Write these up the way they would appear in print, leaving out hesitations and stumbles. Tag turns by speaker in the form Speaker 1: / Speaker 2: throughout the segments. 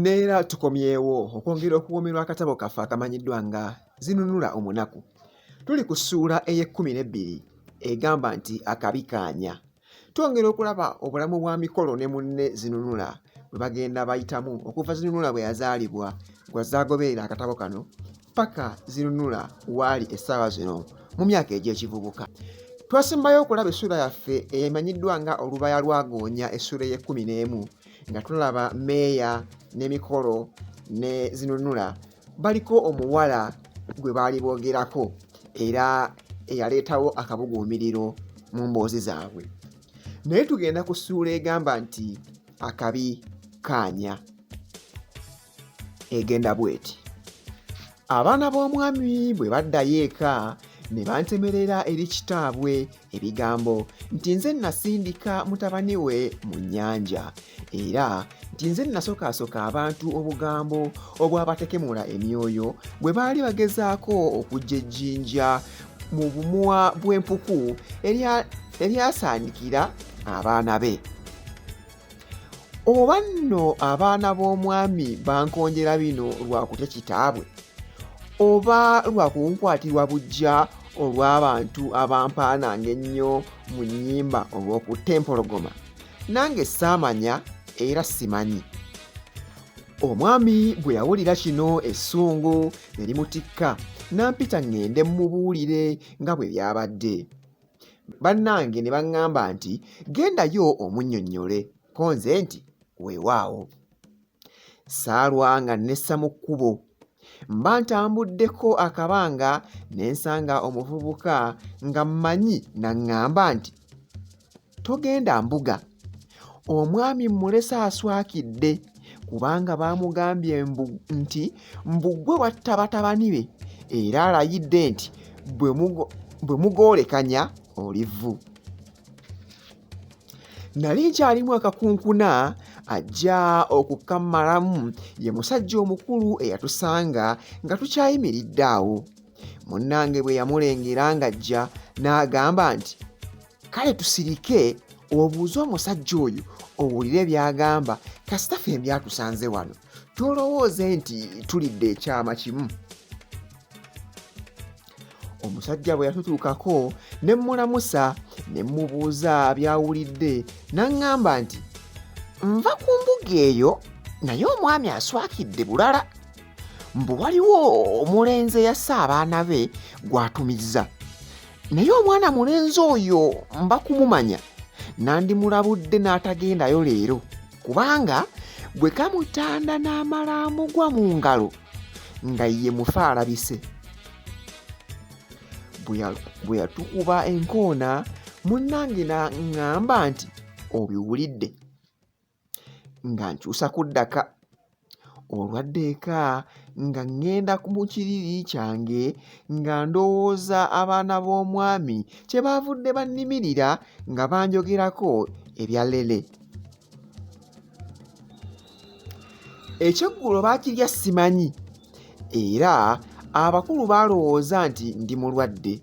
Speaker 1: Neera tukomyewo okwongera okuwoomerwa akatabo kaffe akamanyiddwa nga Zinunula Omunaku. Tuli ku ssuula ey'ekkumi n'ebbiri egamba nti Akabi kaanya. Twongera okulaba obulamu bwa Mikolo ne munne Zinunula bwe bagenda bayitamu okuva Zinunula bwe yazaalibwa gw'azze agoberera akatabo kano paka Zinunula waali essaawa zino mu myaka egy'ekivubuka. Twasembayo okulaba essuula yaffe emanyiddwa nga Olubaya lwa Goonya essuula ey'ekkumi n'emu nga tulaba meeya n'emikolo ne zinunula baliko omuwala gwe baali boogerako era eyaleetawo akabuguumiriro mu mboozi zaabwe naye tugenda ku ssuula egamba nti akabi kaanya egenda bweti abaana b'omwami bwe baddayo eka ne bantemerera eri kitaabwe ebigambo nti nze nasindika mutabani we mu nnyanja era nti nze nasokaasoka abantu obugambo obwabatekemula emyoyo bwe baali bagezaako okujja ejjinja mu bumwa bw'empuku eryasaanikira abaana be. Oba nno abaana b'omwami bankonjera bino lwa kutya kitaabwe, oba lwa kunkwatirwa buggya olw'abantu abampaananga ennyo mu nnyimba olw'okutta empologoma, nange saamanya era simanyi. Omwami bwe yawulira kino essungu ne limutikka n'ampita ŋŋende mmubuulire nga bwe byabadde. Bannange ne baŋŋamba nti, Gendayo omunnyonnyole. Ko nze nti, Weewaawo. Saalwa nga nnessa mu kkubo. Mba ntambuddeko akabanga ne nsanga omuvubuka nga mmanyi n'aŋŋamba nti, Togenda mbuga. Omwami mmulese aswakidde kubanga baamugambye mbu nti mbu ggwe watta batabani be era alayidde nti bwe mugoolekanya oli vvu. Nali nkyalimu akakunkuna ajja okukammalamu ye musajja omukulu eyatusanga nga tukyayimiridde awo. Munnange bwe yamulengera ng'ajja n'agamba nti, Kale tusirike obuuze omusajja oyo owulire by'agamba kasita ffembi atusanze wano tolowooze nti tulidde ekyama kimu. Omusajja bwe yatutuukako ne mmulamusa ne mmubuuza by'awulidde n'aŋŋamba nti nva ku mbuga eyo naye omwami aswakidde bulala mbu waliwo omulenzi eyasse abaana be gw'atumizza naye omwana mulenzi oyo mba kumumanya nandimulabudde n'atagendayo leero kubanga bwe kamutanda n'amala amugwa mu ngalo nga ye mufa alabise bwe yatukuba enkoona munnange n'aŋŋamba nti obiwulidde nga nkyusa kuddaka. Olwadda eka nga ŋŋenda mu kiriri kyange nga ndowooza abaana b'omwami kye baavudde bannimirira nga banjogerako ebya Lele. Ekyeggulo baakirya simanyi era abakulu baalowooza nti ndi mulwadde.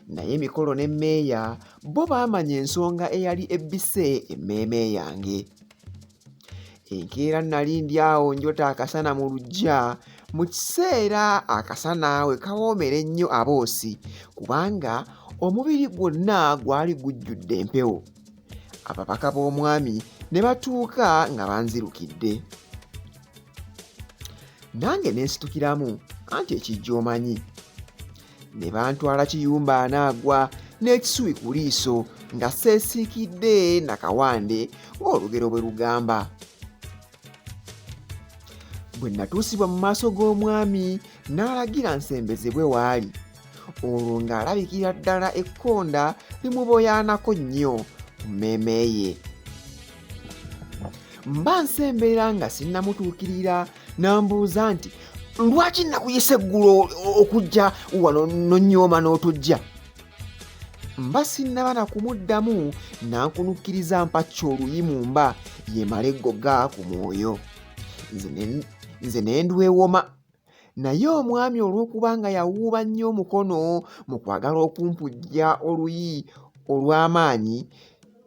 Speaker 1: Naye Mikolo ne Mmeeya bo baamanya ensonga eyali ebbise emmeeme yange. Enkeera nnali ndi awo njota akasana mu luggya mu kiseera akasana we kawoomera ennyo aboosi kubanga omubiri gwonna gwali gujjudde empewo. Ababaka b'omwami ne batuuka nga banzirukidde. Nange ne nsitukiramu anti ekijja omanyi. Ne bantwala kiyumba anaagwa n'ekisubi ku liiso nga seesiikidde na kawande ng'olugero bwe lugamba. Bwe natuusibwa mu maaso g'omwami n'alagira nsembezebwe waali olwo ng'alabikira ddala ekkonda limuboyaanako nnyo ku mmeeme ye. Mba nsemberera nga sinnamutuukirira n'ambuuza nti lwaki nakuyise eggulo okujja wano nonyooma n'otojja mba sinnaba na kumuddamu n'ankunukkiriza mpacca oluyi mu mba yemale eggoga ku mwoyo nze ne ndwewoma Naye omwami olw'okuba nga yawuuba nnyo omukono mu kwagala okumpujja oluyi olw'amaanyi,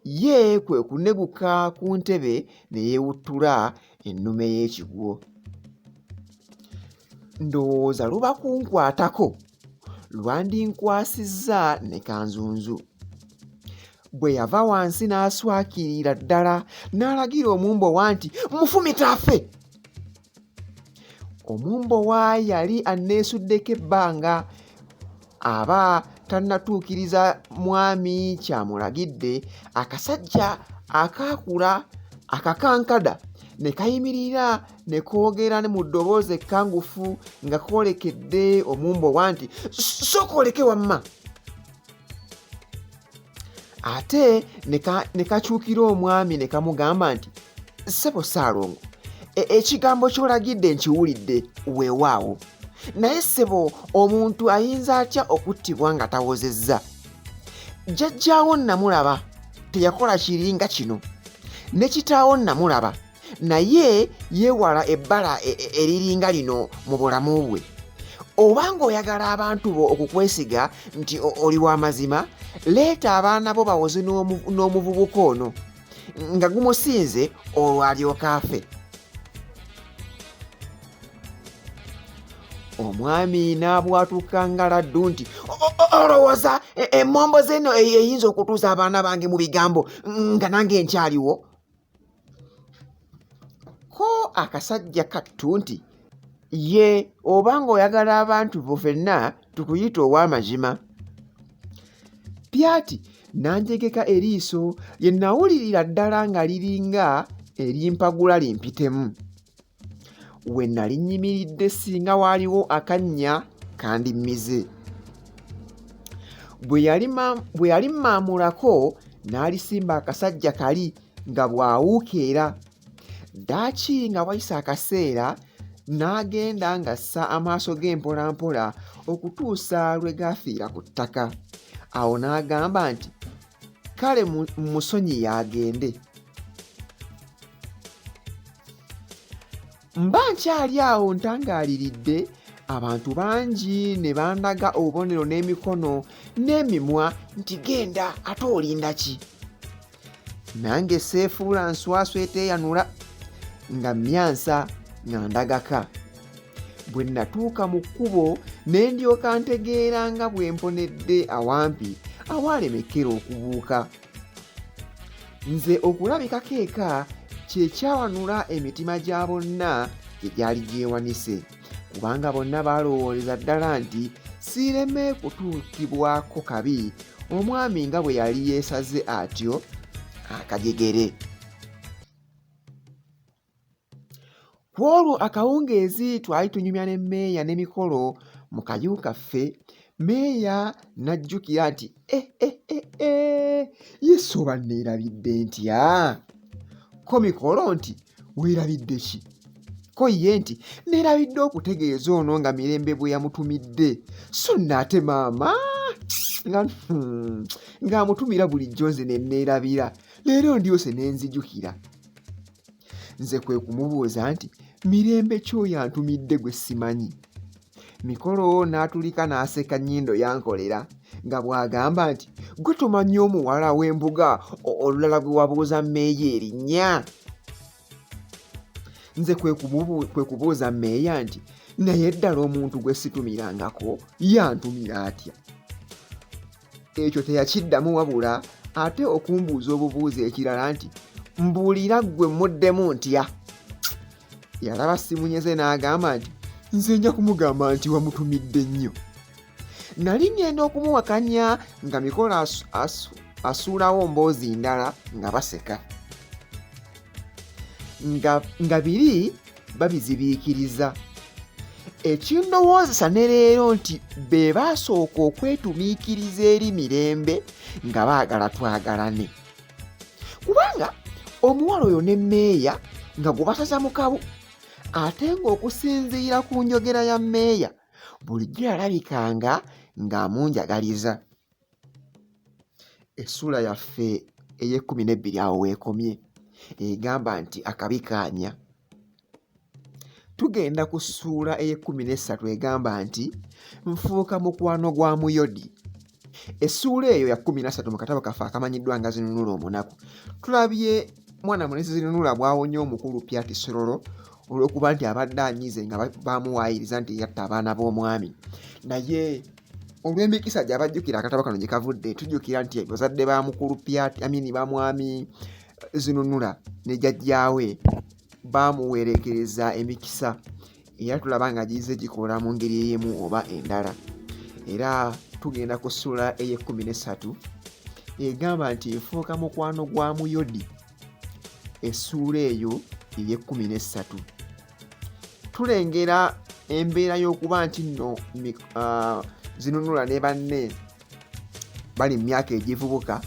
Speaker 1: ye kwe kuneguka ku ntebe ne yeewuttula ennume y'ekigwo. Ndowooza luba kunkwatako lwandinkwasizza ne kanzunzu. Bwe yava wansi n'aswakirira ddala n'alagira omumbowa nti, Mufumite afe! Omumbowa yali anneesuddeko ebbanga aba tannatuukiriza mwami ky'amulagidde, akasajja akaakula akakankada ne kayimirira ne koogera mu ddoboozi ekkangufu nga koolekedde omumbowa nti, Sooka oleke wamma! Ate ne kakyukira omwami ne kamugamba nti, Ssebo Ssaalongo, ekigambo ky'olagidde nkiwulidde, weewaawo. Naye ssebo omuntu ayinza atya okuttibwa nga tawozezza? Jjajjaawo nnamulaba teyakola kiri nga kino, ne kitaawo nnamulaba naye yeewala ebbala e, e, eriringa lino mu bulamu bwe. Oba ng'oyagala abantu bo okukwesiga nti oli wa mazima, leeta abaana bo bawoze n'omuvubuka ono nga gumusinze olwo alyoke afe. Omwami n'abwatuka nga laddu nti, Olowooza emmomboze eno eyinza okutuusa abaana bange mu bigambo nga nange nkyaliwo? Ko akasajja kattu nti, Ye oba ng'oyagala abantu bo fenna tukuyite ow'amazima. Pyati n'anjegeka eriiso lye nnawulirira ddala nga liringa erimpagula limpitemu. We nnali nnyimiridde singa waaliwo akannya kandimmize. Bwe yalimmaamulako n'alisimba akasajja kali nga bw'awuukeera. Ddaaki nga wayise akaseera n'agenda ng'assa amaaso ge mpolampola okutuusa lwe gaafiira ku ttaka. Awo n'agamba nti, Kale mmusonyiye agende. Mba nkyali awo ntangaaliridde, abantu bangi ne bandaga obubonero n'emikono n'emimwa nti genda ate olinda ki? Nange seefuula nswaswa eteeyanula nga mmyansa nga ndagaka. Bwe nnatuuka mu kkubo ne ndyoka ntegeera nga bwe mponedde awampi awaalemekera okubuuka. Nze okulabikako eka kye kyawanula emitima gya bonna gye gyali gyewanise, kubanga bonna baalowooleza ddala nti siireme kutuukibwako kabi omwami nga bwe yali yeesaze atyo akajegere. Ku olwo akawungeezi twali tunyumya ne mmeeya ne Mikolo mu kayu kaffe, mmeeya n'ajjukira nti eh, eh, eh, eh, ye soba nneerabidde ntya? Ko Mikolo nti weerabidde ki? Ko ye nti neerabidde okutegeeza ono nga Mirembe bwe yamutumidde. So nno ate maama nga ng'amutumira bulijjo nze ne nneerabira, leero ndyose ne nzijukira. Nze kwe kumubuuza nti, Mirembe ki oyo antumidde gwe simanyi? Mikolo n'atulika n'aseka nnyindo yankolera nga bw'agamba nti, Ggwe tomanyi omuwala w'embuga olulala gwe wabuuza mmeeya erinnya? Nze kwe kubuuza mmeeya nti, Naye ddala omuntu gwe situmirangako yantumira atya? Ekyo teyakiddamu wabula ate okumbuuza obubuuza ekirala nti, Mbuulira ggwe mmuddemu ntya? Yalaba simunyeze n'agamba nti, Nze nja kumugamba nti wamutumidde nnyo. Nali ŋŋenda okumuwakanya nga Mikolo asuulawo mboozi ndala nga baseka. Nga biri babizibiikiriza. Ekindowoozesa ne leero nti be baasooka okwetumiikiriza eri Mirembe nga baagala twagalane. Kubanga omuwala oyo ne mmeeya nga gwe basaza mu kabu ate ng'okusinziira ku njogera ya mmeeya bulijjo yalabikanga ng'amunjagaliza. Essuula yaffe ey'ekkumi n'ebbiri awo weekomye egamba nti akabi kaanya. Tugenda ku ssuula ey'ekkumi n'essatu egamba nti nfuuka mukwano gwa Muyodi. Essuula eyo ya 13 mu katabo kaffe akamanyiddwa nga Zinunula Omunaku. Tulabye mwana mulenzi Zinunula bw'awonya omukulu Pyati Sololo olw'okuba nti abadde anyiize nga bamuwaayiriza nti yatta abaana b'omwami. Naye olw'emikisa gy'abajjukira akatabo kano gye kavudde, tujjukira nti bazadde ba mukulu Pyati, amini ba mwami Zinunula ne jjajjaawe baamuwereekereza emikisa era tulaba nga gizze gikola mu ngeri emu oba endala. Era tugenda ku ssuula ey'ekkumi n'essatu egamba nti nfuuka mukwano gwa Muyodi. Essuula eyo ey'ekkumi n'essatu tulengera embeera y'okuba nti nno Zinunula ne banne bali mu myaka egivubuka,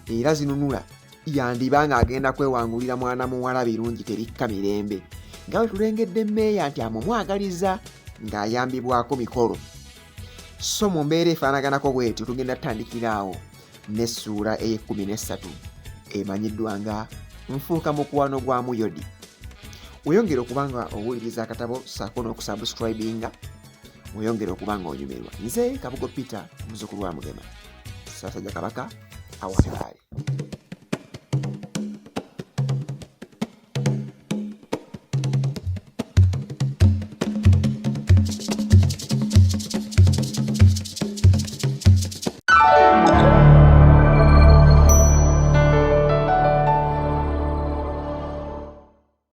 Speaker 1: era Zinunula yandiba ng'agenda kwewangulira mwana muwala birungi tebikka mirembe, nga bwe tulengedde mmeeya nti amumwagaliza ng'ayambibwako mikolo. So mu mbeera efaanaganako bwetyo tugenda tutandikira awo n'essuula ey'ekkumi n'essatu emanyiddwa nga nfuuka mukwano gwa Muyodi. Weyongere okuba nga owuliriza akatabo ssaako n'okusubscribinga, weyongere okuba nga onyumirwa. Nze Kabugo Peter, muzzukulu wa Mugema, Ssaabasajja Kabaka awangaale.